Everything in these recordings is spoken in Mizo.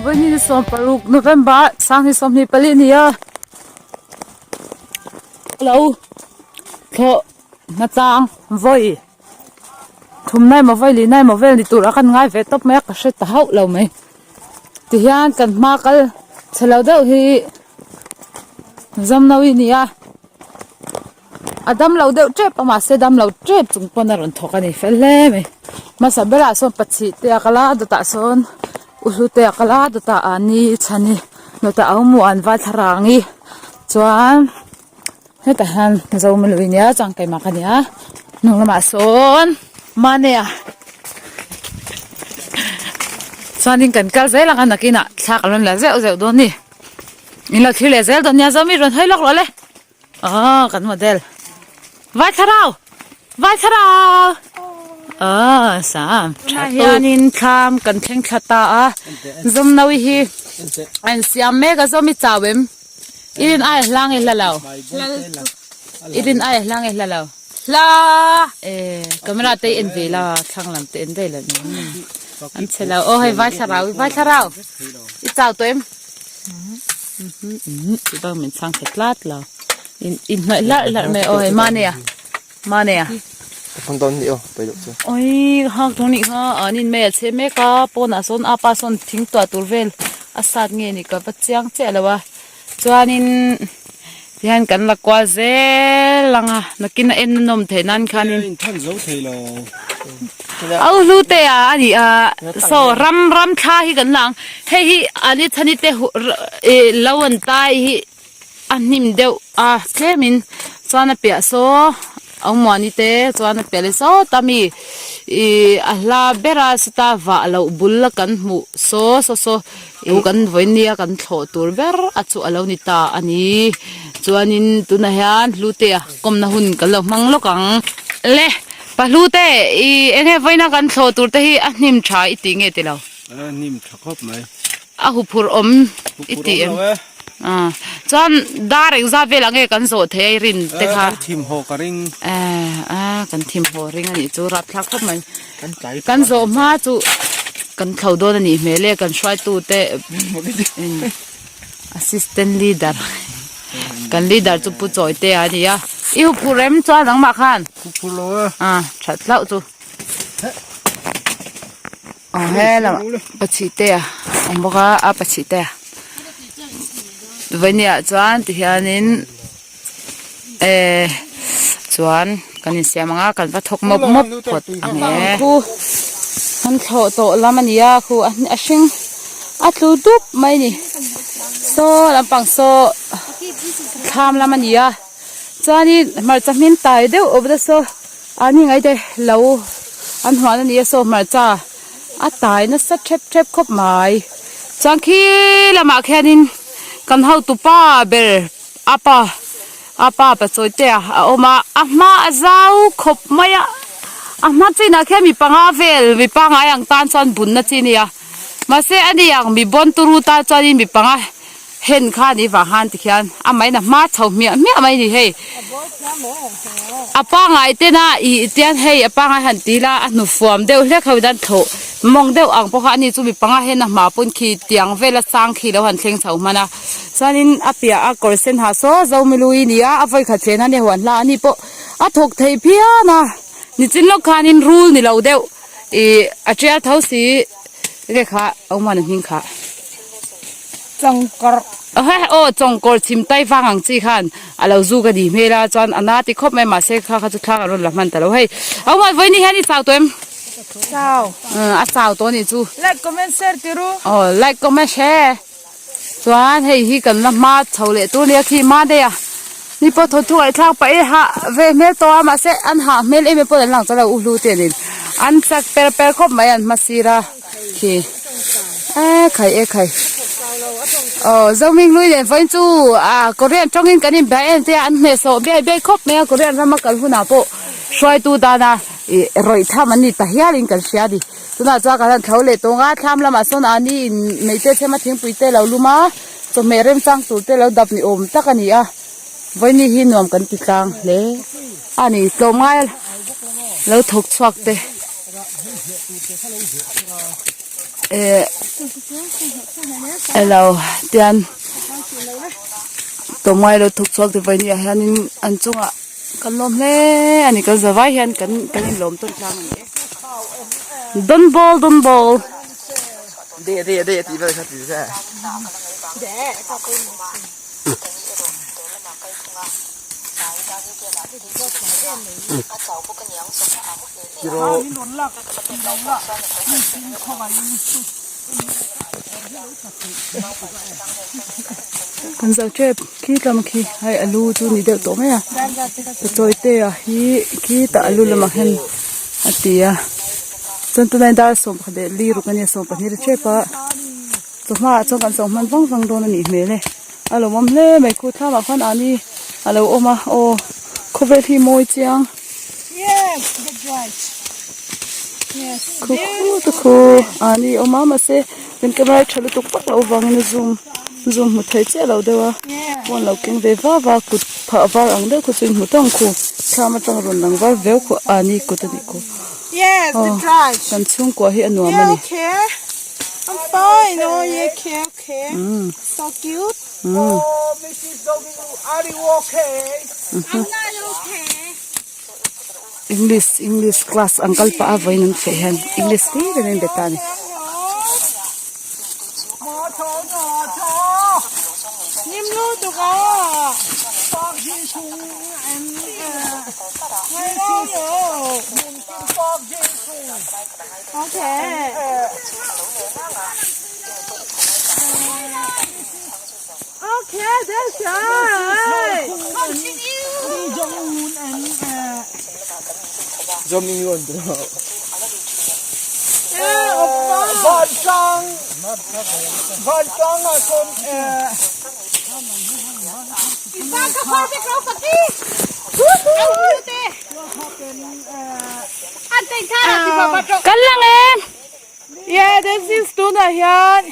Vawiin ni 16 November 2024 a ni a lo thlawh hna chang vawi thumna emaw vawi lihna emaw vel ni tur a kan ngai ve tawp mai a ka hre ta hauh lo mai tihian kan hma kal chhe lo deuh hi Zamno i ni a. A damlo deuh tep a mahse damlo tep chung pawn a rawn thawk a ni fel hle mai hmasa berah sawn pachhih te a kal a dawtah sawn u hlu te a kal a dawtah ah ni chhani dawtah a awm an vai thlarang hi chuan hetah hian zo lui nia chuan keimah ka ni a hnung lamah sawn mahnia chuanin kan kal zel ang a nakinah thla kan rawn la zeuh zeuh dawn a ni in lo thlir leh zel dawn nia zomi rawn hawi lawk rawh le. Aw kan model vai thlarau vai thlarau aw sam tha hianin thlam kan thleng thla ta a zawmno hi a insiam mek a zawm i chau em i rin ai hlang i hla lo i rin ai hlang i hla lo hla e camera te i en ve la thlang lam te en daih lo an chhe lo aw hei vai thlarau vai thlarau i chau tawh em. Tih bak min chhang thei tlat lo in in hnawih hlarh hlarh mai aw hei mahni a mahni a Phone dawn ni aw paih loh chu oi hak thawng nih kha an in mai a chhe mek a pawnah sawn a pa sawn thing tuah tur vel a sat nge ni ka va chiang chiah lo a chuanin tihian kan la kual zel ang a nakin a en a nawm theih nan khanin Au hlu te a a ni a saw ram ram thla hi kan la ang hei hi an i chhani te ih lo an tai hi a hnim deuh a tlemin chuan a piah saw Aumuani te chuan a piah leh sawt a mi ih a hla ber a sawta vah loh bul a kan hmuh saw saw saw ih kan vawiin nia kan thlawh tur ber a chu a lo ni ta a ni chuanin tunah hian hlu te a kawmna hun kan lo hmang lawk ang le. Pahlute, i eng nge vawiina kan thlawh tur te hi a hnim tha i tih nge ti lo? A hnim tha khawp mai. A huphurh awm i tih em? Huphurh awm lo e. A, chuan dar engzat velah nge kan zawh thei a i rin te kha? Kan thim haw ka ring. E, a kan thim haw ring a nih chu rapthlak khawp mai. Kan tlai Kan zawh hma chu kan thlo dawn a nih hmel e, kan hruaitu te assistant leader. Kan leader chu Pu Chawitea a ni a, i huphurh em chuan nangmah khan? Huphurh lo e. A, that hlauh chu. Aw he lamah Pachhitea a awm bawk a, a Pachhitea. Vawihniah chuan tihianin eh chuan kan insiam ang a, kan va thawk mawp mawp phawt ang e. Khu an thlawh tawh lam a ni a, khu a hring a tlu dup mai a ni. Saw lampang saw thlam lam a ni a chuanin hmarcha hmin tai deuh awm te saw an hi ngaite lo an huan a ni a saw hmarcha a tai nasa thep thep khawp mai chuan khi lamah khianin kan hotu pa ber a pa a pa pachawi te a awm a a hma a zau khawp mai a a hma chinah khian mi panga vel mi pangai ang tan chuan bunna chi a ni a. Mahse a ni ang mi bawn turu tan chuanin mi panga hen kha a nih vang khan tikhian a main a hma chho hmiah hmiah mai a ni hei. A pangai tena ih tian hei a pangai han ti ila a hnufuam deuh hlek ho in an thlawh mawng deuh ang pawh kha a ni chu mi panga hen a hma pawn khi tiang vela sang khi lo han thleng chho hman a. Chuanin a piah a kawr sen ha saw Zomilui a ni a, a vawikhat chen a ni huan hla a ni pawh a thawk thei phian a. Nichin lawk khanin rul ni lo deuh ih a tial tho si nge kha awm a hming kha chawngkawr aw chawngkawr chhim tai vang ang chi khan a lo zuk a ni hmel a chuan a na ti khawp mai mahse kha kha chu thlang an rawn la hman ta lo hei awm a vawiin hian i chau tawh em chau a chau tawh a nih chu like comment share ti ru aw like comment share Chuan hei hi kan la hma chho leh tur nia khi hma daih a ni pawh thaw thuai thlak pah e hah ve hmel tawh a mahse an hah hmel em em pawh an lang chuan lo u hlu te nen an chak per per khawp mai an hma sir a khi e khai e khai aw zohming hlui nen vawiin chu ah korean tawngin kan inbia em te a an hnehsawh biai biai khawp mai a korean rama kal hunah pawh hruaitu dana ih rawih tham an ni ta hialin kan hria a ni. Tunah chuan kan han thlo leh tawng a, thlam lamah sawn ani in mei te chhem a thingpui te lo lum a, chawhmeh remchang tur te lo dap ni awm tak a ni a, vawiini hi nuam kan ti tlang hle a ni, Eh elo tian tawmngai lo thawk chhuak te pawhin ah hianin an chungah kan lawm hle a ni kan zavai hian kan kan inlawm tawn tlang a ni e dawn ball dawn ball. Kan zo tep khi tlama khi hei alu chu ni deuh tawh mai a pachawi te ah hi khitah alu lamah hian a ti a chuan tunah hian dar sawmpakhat leh li ruk ania sawmpahnih ri tep a chawhma ah chuan kan zo hman vang vang dawn a nih hmel e a lawmawm hle mai khu thlamah khuan ani a lo awm a aw khawvel hi mawi chiang. Khu khu te khu ani awm a mahse kan camera tha lutuk vak loh avangin a zoom zoom hmu thei chiah lo deuh a phone lo keng ve va va kut phah var ang deuh kha chu in hmu tawng khu thlam atang rawn lang var viau khu ani kut a nih khu aw kan chhungkua hi a nuam a ni. English English class ang kal pah a vawiin an feh hian English hlir in an be ta a ni. Kan lang em? Yeah, this is tunah hian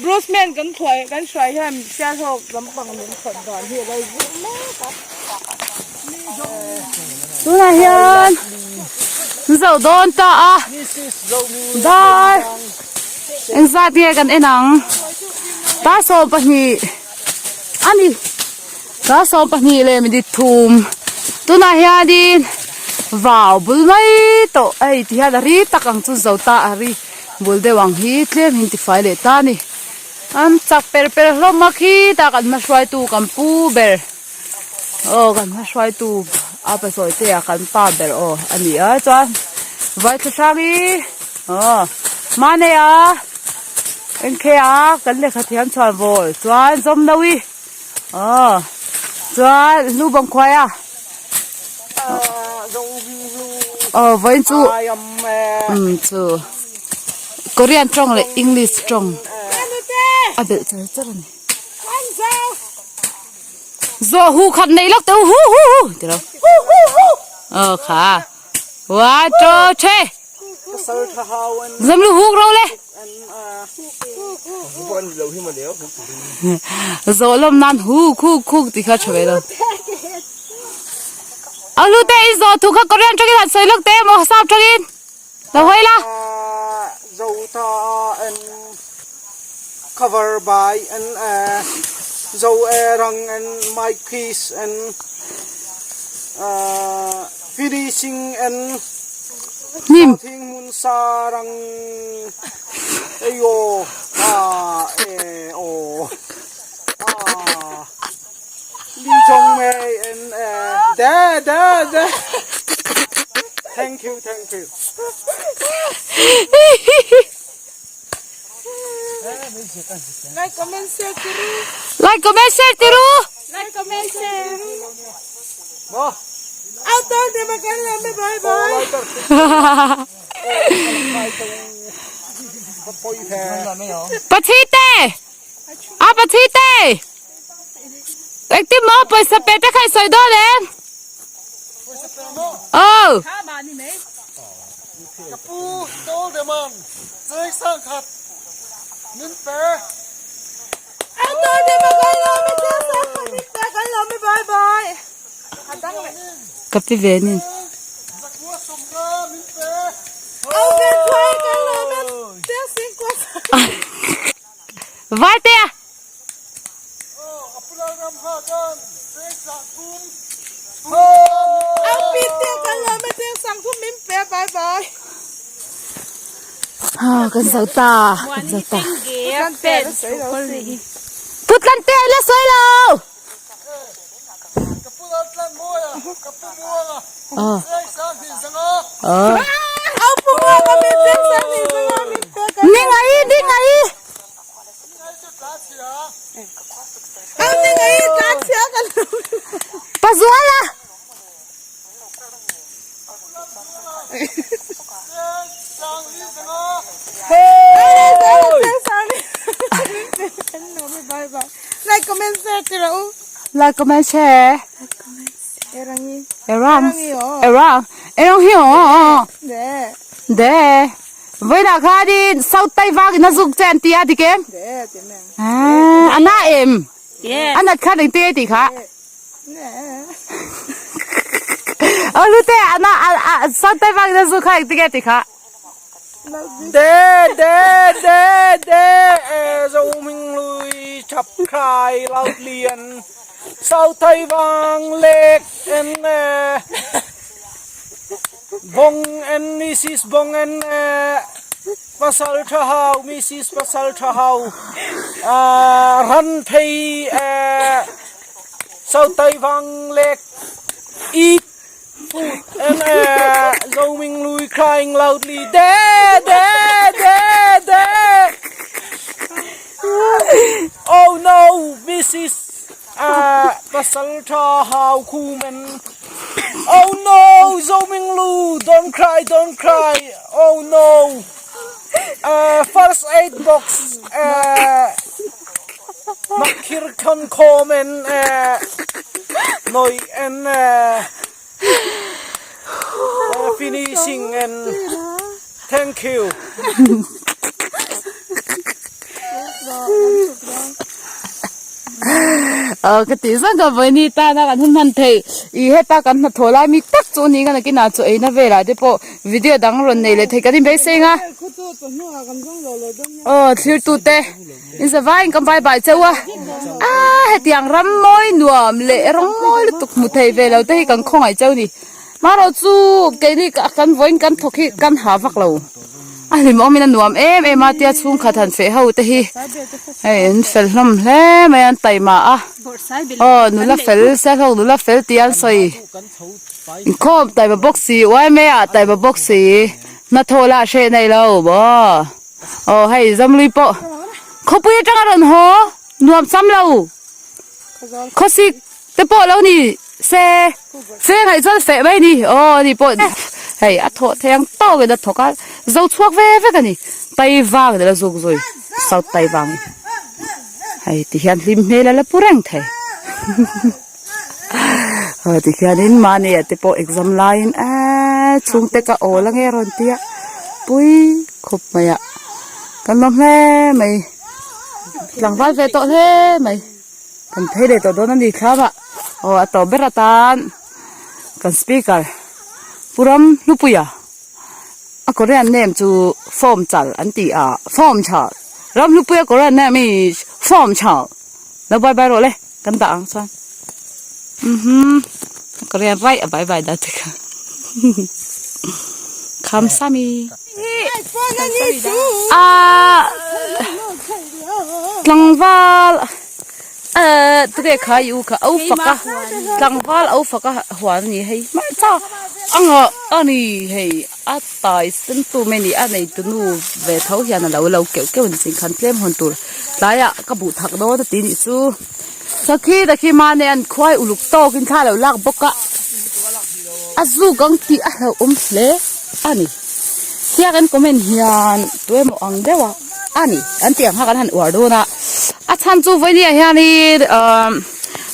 Bruce Man kan thuai kan hruai hian Sialhawk lampang min phawt dan hi a lo zir mek a. Tunah hian zo dawn ta a dar engzat nge kan en ang dar 12 a ni. Dar 12 leh minute thum tunah hianin vau bul mai tawh a hei ti hian a ri tak ang chu zo ta a ri bul deuh ang hi tlem in tifai leh ta a ni an chak per per hlawm a khi ta kan hma hruaitu kan pu ber aw kan hma hruaitu a pasawi te ah kan pa ber aw a ni a chuan vai thla hrang hi aw hmanei a engkhe a kan lehkha thiam chhuan vawl chuan zawm no i. Aw chuan hlu bawng khuai a aw vawiin chu umm chu korean tawng leh english tawng a belh char char a ni zawh huh khat neih lawk teh u hu hu hu ti lo aw kha one two three Zamlu huk ro le. Zawh lawm nan huk huk huk ti kha tha ve lo. Alu te i zawh thu kha Korean tangin han sawi lawk te emaw sap tangin. Lo hawi la. Zota and cover by and zo erang and my kiss and finishing and Hnim. Thing hmun sarang eio a e o a li chong me en e de de de thank you thank you Like comment share tiru. Like comment share tiru. Like comment share. Mo. Auto de makan lambe bye bye. Pathi te. A pathi te. Engtin maw pawisa pe te kha i sawi dawn em? Aw. Ka pu Tol de man cheng sang khat min pe. Auto de makan lambe cheng sang khat min pe kan lambe bye bye. Ka pi ve nin. Zakua sawmna min pe. Au ve thuai kan lambe cheng sing kwa. Vaitea. Kan zo ta, kan zo ta. Putlan te la sawi lo. Ni ngai, ni ngai. Pazuala. Like comment share ti rawh u. Like comment share. Erang. Erang. Erang hi aw. De. De. Vawiinah khanin South Taiwan in a zuk che an ti a dik em? De ti mai. Ah, a na em? A nat khan engti nge tih kha? Aw hlute a na a South Taiwan in a zuk kha engti nge tih kha? De de de de e zo ming lui chap khai lau lian South Taiwan lek en e Bong and Mrs. Bong and Pasal tha hau Mrs. Pasal tha hau ran phei South Taiwan lek eat food and Zoming Lui crying loudly de de de de Oh no Mrs. Pasal tha hau khum and Oh no, Zoming Lu, don't cry, don't cry. Oh no. Uh, first aid box. Uh, Makhir khan khom and uh, noi and uh, uh, finishing and thank you. Aw ka tih zawng ka vawiin hi tana kan hun hman thei ih heta kan hnathawh lai mi tak chu ni ka nakin ah chaw eina velah te pawh video dang rawn nei leh thei kan inbeiseng a aw thlir tu te in zavaiin kan vai bai chauh a aaa hetiang ram mawi nuam leh rawng mawi lutuk hmu thei ve lo te hi kan khawngaih chauh a ni marawh chu keini kan vawiin kan thawk hi kan ha vak lo. A hlimawmin a nuam em em a tia chhungkhat han feh ho te hi hei an fel hlawm hle mai a an taima a aw nula fel sialhawk nula fel tih an sawi inkhawm taima bawk si yma ah taima bawk si hnathawh lah hreh nei lo maw aw hei zamlui pawh khawpui atanga rawn haw nuam sam lo khawsik te pawh lo ni se se ngaih chuan feh mai ni aw ani pawh hei a thawh thei ang tawk in a thawk a zo chhuak ve vek a ni Taiwan ila zuk zui South Taiwan hei ti hian hlim hmel a la pu reng thei aw ti hianin mahni ah te pawh exam laiin eee chhungte ka awl ange rawn tia pui khawp mai ah kan lawm hle mai tlangval ve tawh hle mai. Kan phei leh tawh dawn a ni thlam ah aw a tawp ber atan kan speaker Pu Ram Hlupuia a Korean name chu form chal an ti a form chal Ram Hlupuia Korean name is form chal lo bye bye rawh le kan dah ang chuan umm Korean raih a bye bye dah te kha Khamsami. Ahh tlangval ehh tunge kha i u kha au fak a tlangval au fak a huan a ni hei hmarcha a ngah a ni hei a tai sen tum a ni a nei tu nu ve tho hian a lo lo keuh keuh a ni ching khan tlem hawn tur tlaiah ka buh thak dawn a ti nih chu sakhi takhi mahni an khuai uluk tawkin thla a lo lak bawk a a zuk ang tih a hlauhawm hle a ni thia kan comment hian tu emaw ang deuh a a ni an tih ang kha kan han uar dawn a a chhan chu vawinia hianin ahh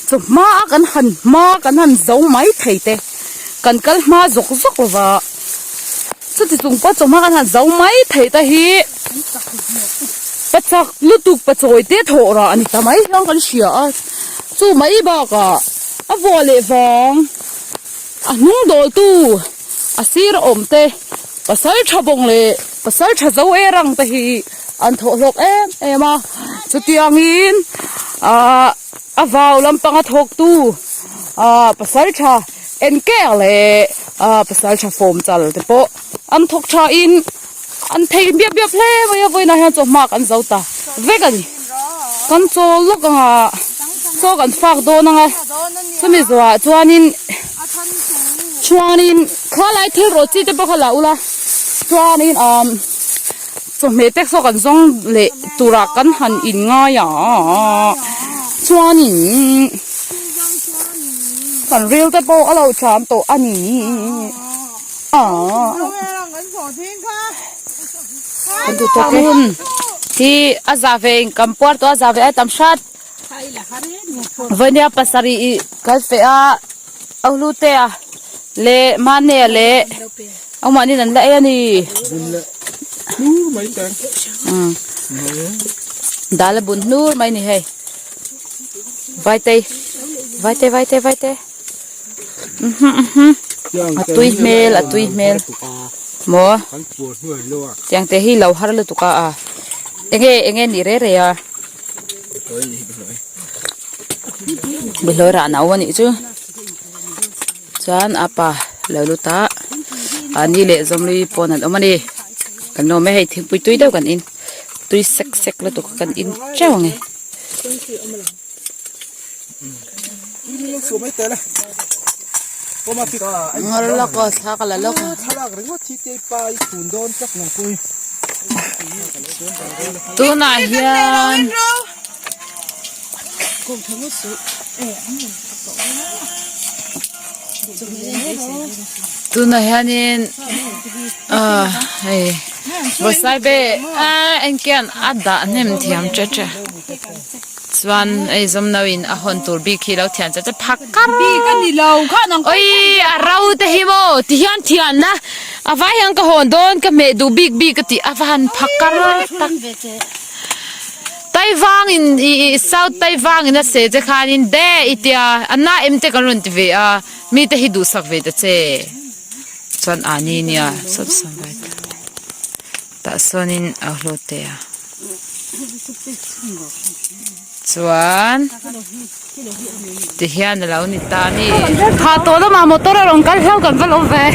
chawhma a kan han hma kan han zo mai thei te kan kal hma zawk zawk lo va chuti chung pawh chawhma kan han zo mai thei te hi pachak lutuk pachawi te thawh rah a ni ta mai hian kan hria a chu mai bakah a vuah leh vang. A hnung dawltu a sir awm te pasal tha bawng leh pasal tha zo er ang te hi an thawh hlawk em em a chutiangin ahh a vau lampanga thawktu ahh pasal tha enker leh ahh pasal tha fawm chal te pawh an thawk tha in an thei biap biap hle mai a vawiinah hian chawhma kan zo ta vek a ni kan chawl lawk ang a chaw kan fak dawn ang a chumi zawhah chuanin chuanin khalai thil rawh chi te pawh kha la ula chuanin umm chawhmeh te saw kan zawng leh turah kan han in ngai a chuanin kan ril te pawh a lo cham tawh a ni. Hi a za ve in kan puar tawh a za ve ai tam hrat vawnia pasarih ih kal feh a au te a leh mahni a leh au mahni an la ei a ni dal a bun hnur mai a ni hei vaitei vaite vaite vaite. A tui hmel a tui hmel maw tiang te hi lo har lutuk a a enge enge ni rei rei a behlawi rah nau a nih chu chuan a pa lo lut a a ni leh zawmlui pawn an awm a ni kan awm e hei thingpui tui deuh kan in tui sek sek lutuk kan in teuh ang e. Ngar lawk aw thla ka la lawk a. Tunah hian tunah hianin ah hei bawrhsaibe ah engkian a dah hnem thiam che che. Chuan hei zawmno in a hawn tur bik hi lo thian chat chat phak kar Bik a ni lo kha nang Oi a ro te hi maw ti hian thian na a vai hian ka hawn dawn ka hmeh duh bik bik a tih a va han phak kar tak Taivang in ih south Taivang in a seh che khan in de i tia a na em te kan rawn ti ve a mi te hi duhsak ve ta che chuan a ni nia sawt sawn vai tah sawnin a hlawt te a chuan tihian a lo ni ta a ni Tha tawh lamah motor a rawn kal hlauh kan va lo ve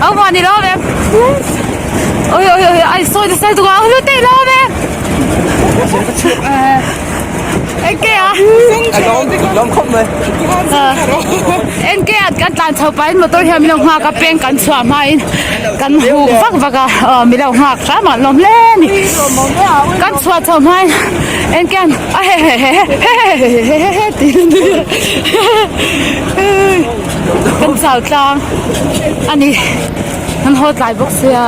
au mah ni lo ve oi oi oi ai sawi nasa lutuk a hlu te lo ve eng ke a eng ke a kan tlan chho pahin motor hian min lo nghak a peng kan chhuah hmain kan huk vak vak a aw min lo nghak hram a lawm hle a ni kan chhuah chho hmain eng ke an a he he he he he he he he tiin kan chau tlang a ni kan haw tlai bawk sia.